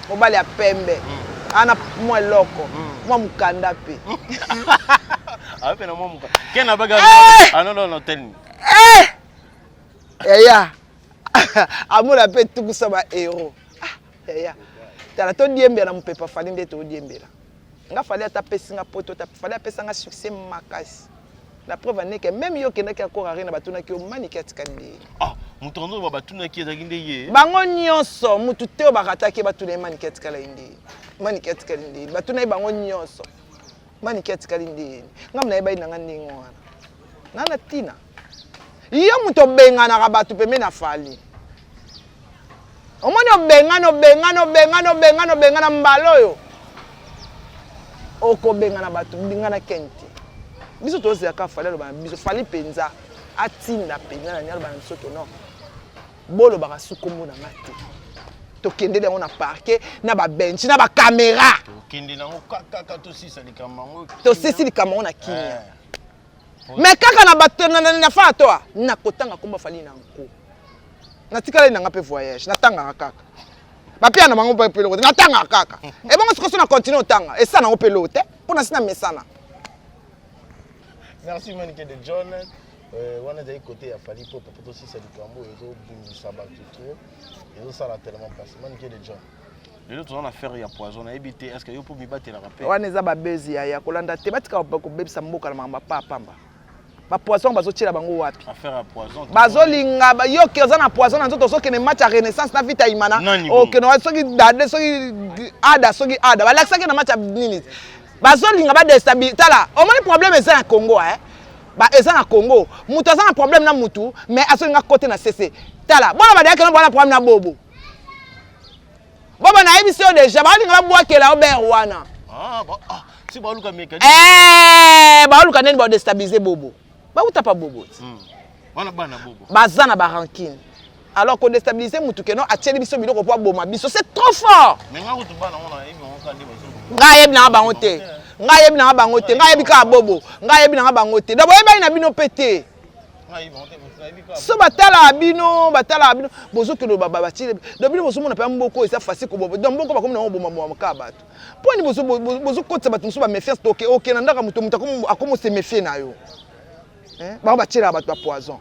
Speaker 2: mobali ya pembe mm. ana mwa eloko mm. mwa mokanda mpe
Speaker 1: ape na mwa mokanda ken abaga eh! ah non non non tel
Speaker 2: eh! yaya amona mpe tukusa ba héros ah yaya tala todiembela na mopepa fali nde todiembela nga fali ata apesi nga poto fali apesa nga succès makasi la preuve en est que même yo okendaki akor arena batunaki yo manike atikali nde ye
Speaker 1: ah moto yango batunaki ezalaki nde ye
Speaker 2: bango nyonso motu te oyo barataki ye batuna ye manike atikala ye nde ye manike atikali nde ye batuna ye bango nyonso manike atikali nde ye ngai nayebaki na ngai ndenge wana na na ntina yo moto obenganaka bato pembeni na fali omoni obengani obengani obengani obengani obengana mbala oyo okobengana bato bingana ken te biso tozela kaka fali aloba na biso fali mpenza atinda mpenza na nini aloba na biso ke non bolobaka su nkombo na nga te tokendeli yango na parquet na babenchi na bakamera
Speaker 1: tokende nango kaka tosisa likambo yango
Speaker 2: tosisi likambo yango na kimia eh. mais kaka na bato na fa toa nakotanga nkombo afali na nko natikalaki na nga mpe voyage natangaka kaka bapia na bango mpe eloko te natangaka kaka ebongo sikoyo so na continue otanga esala nango mpe eloko te mpo na si na mesana
Speaker 1: merci manike de john euh, wana ezali kote ya fali mpo mpo tosisa likambo oyo ezobundisa bato trop ezosala tellement mpasi manike de john lelo toza na affaire ya poison nayebi te est ce que yo mpo mibatelaka mpe
Speaker 2: wana eza babezi yaya kolanda te batika kobebisa mboka na makambo ya pamba bapoison bazotiela bango wapi bazolinga yo oza na poison na nzoto ozokende match ya renaissance na vita imana okende soki dade soki ada soki ada balakisaki na match ya nini Bazolinga badestabilize. Tala, omoni problème eza na Congo, eh? Ba eza na Congo, mutu aza na problème na mutu, mais azolinga kote na cc. Tala, bona badayaki na bona problème na Bobo. Bobo nayebisi yo deja, balinga babwakela yo bere wana.
Speaker 1: Ah, ba, ah, si baluka mécanisme.
Speaker 2: Eh, baluka nini badestabilize Bobo. Bauta pa Bobo.
Speaker 1: Wana bana Bobo.
Speaker 2: Baza na ba rancune. Alors ko déstabiliser mutu que non atieli biso biloko po aboma biso, c'est trop fort.
Speaker 1: Mais nga kutu bana wana yebi bango kaka nde bazo.
Speaker 2: Nga yebi nanga bango te. Nga yebi nanga bango te. Nga yebi kaka Bobo. Nga yebi nanga bango te. Donc boyebani na bino pe te. So batalaka bino, batalaka bino, bozokende batile. Donc bino bozomona mpe mboko eza facile koboma. Donc mboko bakomi nango boma boma kaka bato. Mpo nini bozokotisa bato mosusu ba méfiance to oke na ndako moto moto akomo se méfier na yo. Bango batielaka bato ba poison.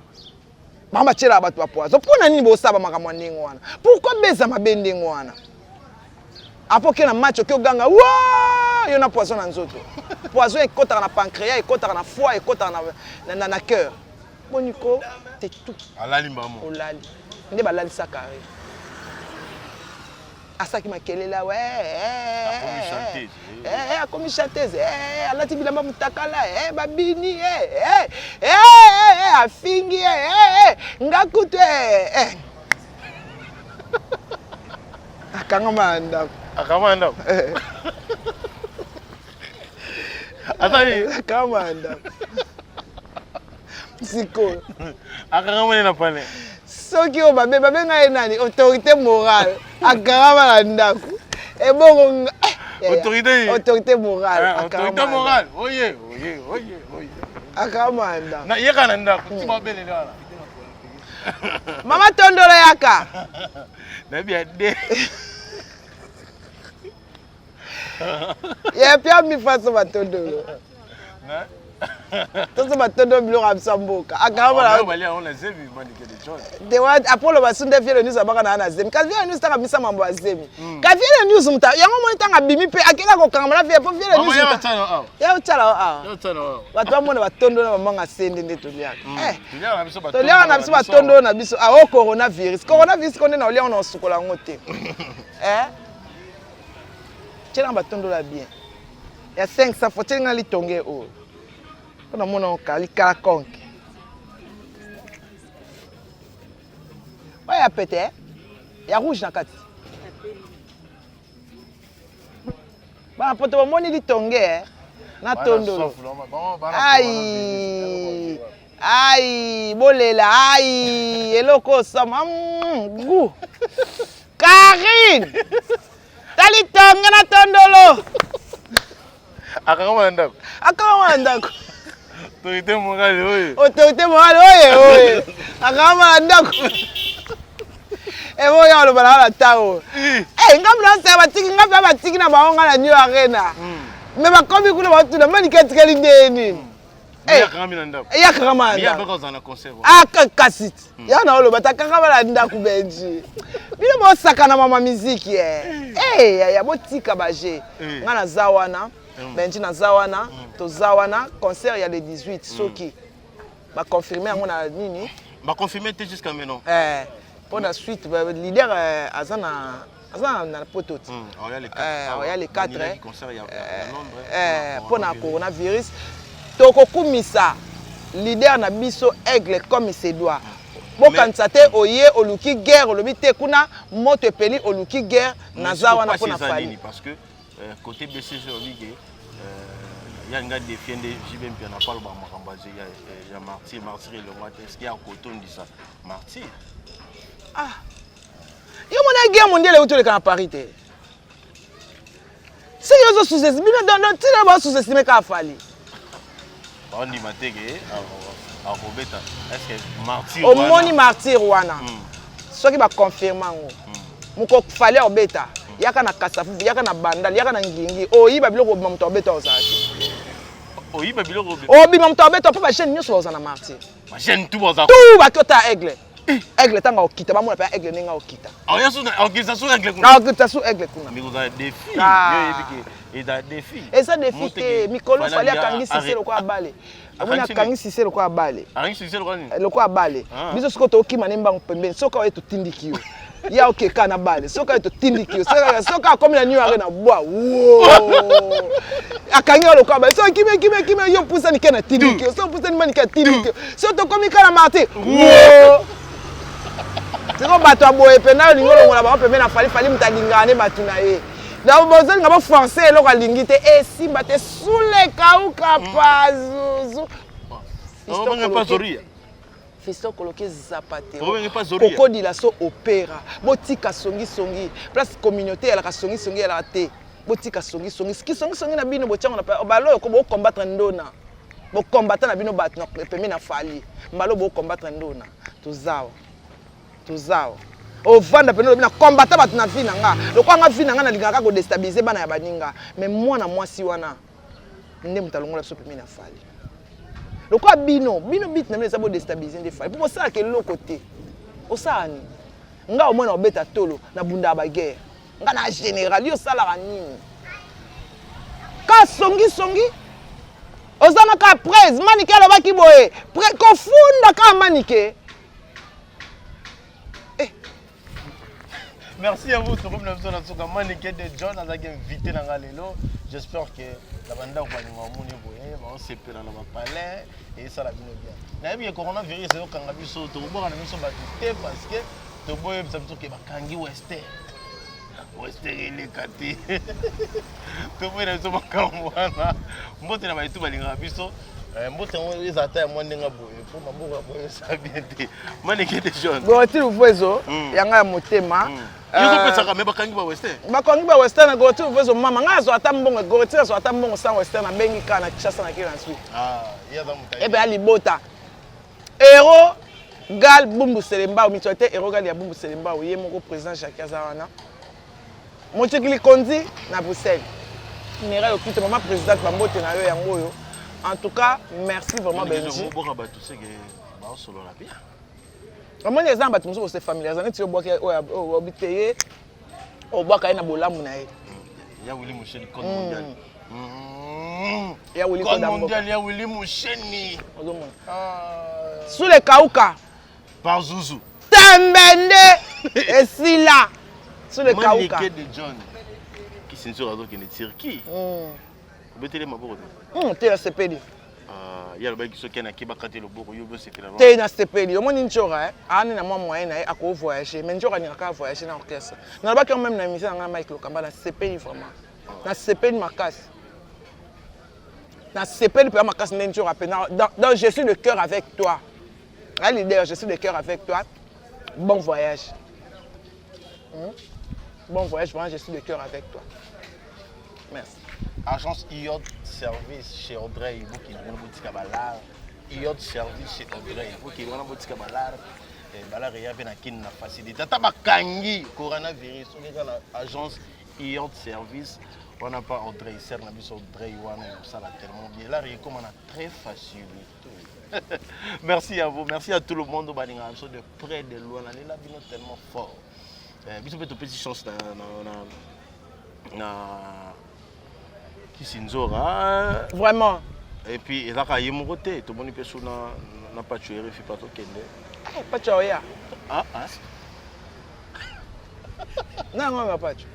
Speaker 2: Bango batielaka bato ba poison. Mpo na nini bosala makambo ya ndenge wana? Pourquoi beza mabe ndenge wana? Apo oke na match oke oganga wa yo na poison na nzoto. Poison ekotaka na pancréas, ekotaka na foie, ekotaka na cœur. Boniko, c'est tout.
Speaker 1: Alali mbamo.
Speaker 2: Olali. Nde balalisa carré. Asaki makelele awa,
Speaker 1: Akomi chanteuse.
Speaker 2: Akomi chanteuse, alati bilamba mutakala, babini, afingi, nga kutu, Akangama na ndako.
Speaker 1: Akangama na ndako. Atali.
Speaker 2: Akangama na ndako. Sikoyo.
Speaker 1: Akangama na pane.
Speaker 2: Soki oyo babe babenga ye nani? Autorité morale. Akangama na ndako. Ebongo
Speaker 1: autorité,
Speaker 2: autorité morale.
Speaker 1: Autorité morale. Oye, oye, oye, oye.
Speaker 2: Akangama na ndako.
Speaker 1: Na yeka na ndako. Ti babelele wana.
Speaker 2: Mama Tondolo yaka.
Speaker 1: Nabi ya de.
Speaker 2: Ya pia mi faso batondolo. Tozo batondolo biloko ya biso mboka. Akangama na
Speaker 1: bali on zemi manike de John.
Speaker 2: De wa Apollo basunde vieux news abaka na na zemi. Kasi vieux news tanga misa mambo ya zemi. Ka vieux news muta yango moni tanga bimi pe akenda kokangama na vieux po vieux news.
Speaker 1: Ya tsala awa.
Speaker 2: Ya tsala awa.
Speaker 1: Ya tsala awa.
Speaker 2: Bato bamona batondo na bamanga sende nde toliaka.
Speaker 1: Toliaka
Speaker 2: na biso batondo na biso. Ah, oh coronavirus. Coronavirus konde na olia on sukola yango te. Eh? Tiela batondo la bien. Ya 500 faut tiela litonge oyo. Pona mona oka likala konke. Oyo ya pete, ya rouge na kati. Bana poto bomoni litonge na tondolo. Ai ai bolela ai eloko sama gu. Karine tali tonge na tondolo.
Speaker 1: Akangama na ndako.
Speaker 2: Akangama na ndako.
Speaker 1: Autorité morale oye.
Speaker 2: Autorité morale oye oye. Akangama na ndako. Ebo ya oloba na ntango. Eh ngambi na sala batiki ngambi batiki na bango nga na New Arena. Mais bakomi kuna batuna mani katikali ndenge nini?
Speaker 1: Akangami na ndako.
Speaker 2: Ya akangama na ndako. Ah kasi. Ya na oloba ta akangama na ndako Benji. Bino bosakana mama miziki eh. Eh ya botika ba jeu. Nga na za wana. Benji na za wana, toza wana concert ya le 18 soki ba confirmer yango na nini?
Speaker 1: Ba confirmer te jusqu'à maintenant.
Speaker 2: Eh pour la suite leader aza na aza na poto ti.
Speaker 1: Oya
Speaker 2: le 4 pour na coronavirus tokokumisa leader na biso aigle comme il se doit. Bokanisa te oye oluki guerre olobi te kuna moto epeli oluki guerre naza wana pona Fally.
Speaker 1: Parce que côté BCG olobi ke ya nga défier nde JB Mpiana pa loba makambo ya martyr, martyr elongwa te. Est-ce qu'il y a kotondisa martyr?
Speaker 2: Ah. Yo mona guerre mondiale euti oleka na Paris te. Soki ozo sous-estimer bino donc tina ba sous-estimer kaka Fally.
Speaker 1: Bandima te ke akobeta. Est-ce que martyr
Speaker 2: omoni martyr wana? Soki ba confirmer yango. Moko Fally obeta. Yaka na Kasavubu, yaka na Bandal, yaka na Ngingi. Oyiba biloko obima moto obeta ozala te.
Speaker 1: Oyiba biloko
Speaker 2: obima moto obeta po ba jeune nyonso baza na martyr.
Speaker 1: Ba jeune tout baza.
Speaker 2: Tout bakota aigle. Aigle tanga okita bamona pe aigle ndenge okita.
Speaker 1: Okita sous aigle kuna.
Speaker 2: Okita sous aigle kuna.
Speaker 1: Mais oza défi. Yo yebi ke eza défi.
Speaker 2: Eza défi te mikolo Fally akangi sise lokola bale. Omoni akangi sise lokola bale.
Speaker 1: Akangi sise lokola nini?
Speaker 2: Lokola bale. Biso sikoyo tokima ne mbangu pembeni. Soki oye totindiki yo. Ya okeka na bale soki aye totindiki yo, soki akomi na New Arena bwa wo akangi yo lokola bale, soki kime kime kime yo pusani ke na tindiki yo, soki pusani mani ke atindiki yo, soki tokomi kaka na martyr wo siko bato ya boye mpenza olingi olongola bango pembeni na Fally. Fally moto alingaka nde bato na ye, donc bozolinga boforce eloko alingi te, esimba te. Sule kauka pazuzu. Fiston Koloke Zapatero Kokodila so opera, botika songisongi place communauté eyalaka, songisongi eyalaka te. Botika songisongi, kisongisongi na bino botiango na baloyo ko bocombattre ndona, bokombata na bino bato pembeni na Fally mbalo, bocombattre ndona. Tozawa, tozawa ovanda pene olobi na kombata bato na vie na nga, lokola nga vie na nga nalingaka kaka kodéstabiliser bana ya baninga. Mais mwana mwasi wana nde moto alongola biso pembeni na Fally. Lokola bino bino bit na bino eza bodéstabiliser nde Fally, mpo bosalaka eloko te. Osala nini? Nga omwana obeta tolo na bunda ya baguerre, nga na général, yo osalaka nini? Ka songisongi oza na ka prese. Manike alobaki boye, kofunda kaka Manike.
Speaker 1: Merci à vous, tokomi na biso na suka. Manike de John azalaki invité na nga lelo. J'espère que na bandako balinga omoni boye baosepela na bapalin, esala bino bien. Nayebi ke coronavirus ezokanga biso, tokobwaka na biso bato te, parce que toboyebisa biso ke bakangi wester, wester eleka te. Toboyi na biso makambo wana. Mbote na baetu balingaka biso. Mbote yango eza ata ya mwa ndenge boye, mpo maboko ya boye eza bien te. Maneke de John.
Speaker 2: Goroti Luvuezo, yanga ya motema.
Speaker 1: Yozopesaka me bakangi ba western.
Speaker 2: Bakangi ba western. Goroti Luvuezo mama ngai azwa ata mbongo, Goroti azwa ata mbongo sans western. Abengi kaka na Kinshasa na kila nsui. Ebe ya libota Hero Gal Bumbu Selembao, mutualité Hero Gal ya Bumbu Selembao, ye moko président Jacques aza wana, motikili kondi na Bruxelles, Mireille Okito, mama présidente, bambote na yo yango oyo. En tout cas, merci vraiment Benji.
Speaker 1: Oboka bato seke baosolola bien.
Speaker 2: Omoni, eza na bato mosusu bose familiariser neti obwaki oyo obi te, ye obwaka ye na bolamu na ye.
Speaker 1: Ya Willy Musheni, code mondial.
Speaker 2: Ya Willy.
Speaker 1: Code mondial ya Willy Musheni.
Speaker 2: Ozomona sous le kauka.
Speaker 1: Par Zuzu.
Speaker 2: Tembe nde esila sous le kauka.
Speaker 1: Manike de John Kisinzora azokende Turquie. Obeteli maboko
Speaker 2: te? Te, nasepeli.
Speaker 1: Ye alobaki soki anaki bakati loboko, yo bosepela.
Speaker 2: Te, nasepeli. Omoni Njora aani na mwa moyen na ye, akovoyage, mais Njora alingaka avoyage na orchestre. Nalobaki yango même na émission na ngai Mike Lokamba. Nasepeli vraiment, nasepeli makasi, nasepeli mpenza makasi nde Njora mpenza. Donc je suis de cœur avec toi, un leader, je suis de cœur avec toi. Bon voyage, Bon voyage, vraiment, je suis de cœur avec toi. Merci.
Speaker 1: Agence Iod Service chez Audrey, bokende wana botika balar. Iod Service chez Audrey, bokende wana botika balar. Balar eya mpe na Kini na facilité. Ata bakangi coronavirus, soki eza na agence Iod Service wana pa Audrey, ser na biso Audrey wana, ekosala tellement bien. Lar ekóma na très facilité. Merci à vous, merci à tout le monde balingaka biso de près, de loin. Nalela bino tellement fort. Biso mpe topesi chance na Kisinzora.
Speaker 2: Vraiment.
Speaker 1: Et puis ezaka ye moko te, tomoni mpe so na Pacho RFI pa tokende.
Speaker 2: Pacho oya.
Speaker 1: Ah, ah.
Speaker 2: Nango nga Pacho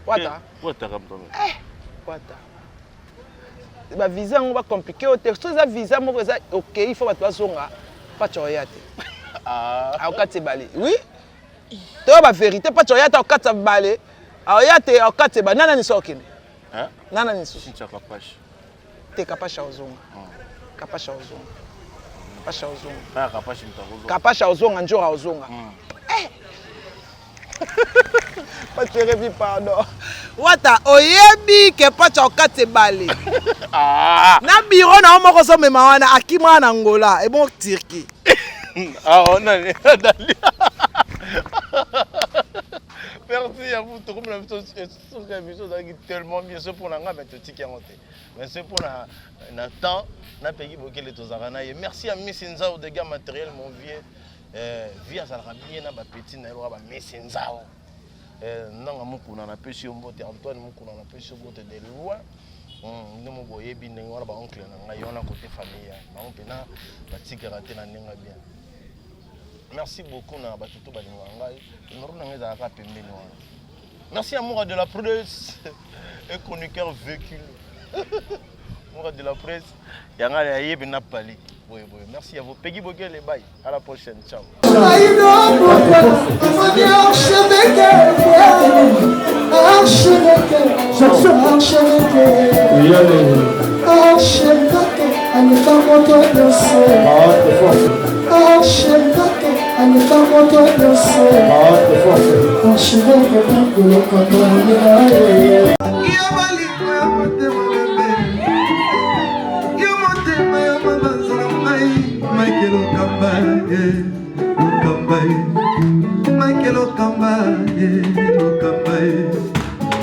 Speaker 2: wata.
Speaker 1: Wataka mtono.
Speaker 2: Wata bavisa yango bacompliqué oyo te. So eza visa moko eza okei, faut bato bazonga. Pacho oya te, akokati ebale. Oui, toyo bavérité. Pacho oya te, akokati ebale. Aoya te, akokati ebale. Nana niso akokende nana lisusu te. Kapasha ozonga, Kapasha ozonga, Kapasha ozonga, Kapasha ozonga, Njora ozonga. Pacho Revi, pardon. Wata oyebi ke Pacho akati ebale na biro na yo moko, ozomema wana akima na Ngola ebon Turquie.
Speaker 1: Ah, nani merci à vous. Tokomi na biso soki ya biso ozalaki tellement bien so mpo na ngai, mais totiki yango te, mais se mpo na temps napeki bokele tozalaka na ye. Merci à Miss Nzao de gars matériel, mon vieux. Vie azalaka bien na bapeti na ye loka bamisi Nzao. Nanga Mokuna, napesi yo mbote. Antoine Mokuna, napesi yo mbote de loin. Nde mo boyebi ndenge wana baoncle na ngai wana kote famille bango mpena batikaka te na ndenge bien. Merci beaucoup na bato to balingaka ngai. Numéro na ngai ezalaka pembeni wana. Merci à Moura de la presse et chroniqueur véhicule. Moura de la presse, yanga ya yebe na pali. Boye boye. Merci à vous. Peggy Bogel bye. À la prochaine. Ciao.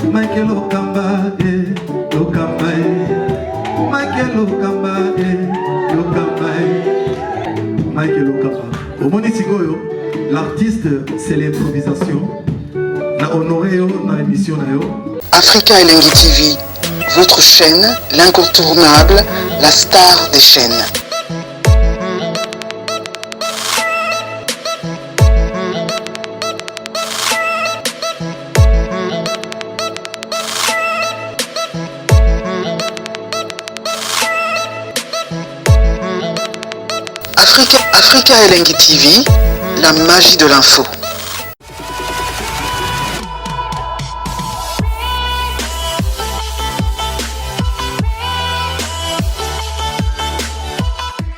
Speaker 3: Michael Okamba, eh, Okamba, eh. Michael Okamba, eh, Okamba, eh. Michael Okamba. Omoni sikoyo, l'artiste, c'est l'improvisation. Na honoré yo na émission na yo.
Speaker 4: Africa Elengi TV, votre chaîne, l'incontournable, la star des chaînes. Africa, Africa Elengi TV, la magie de l'info.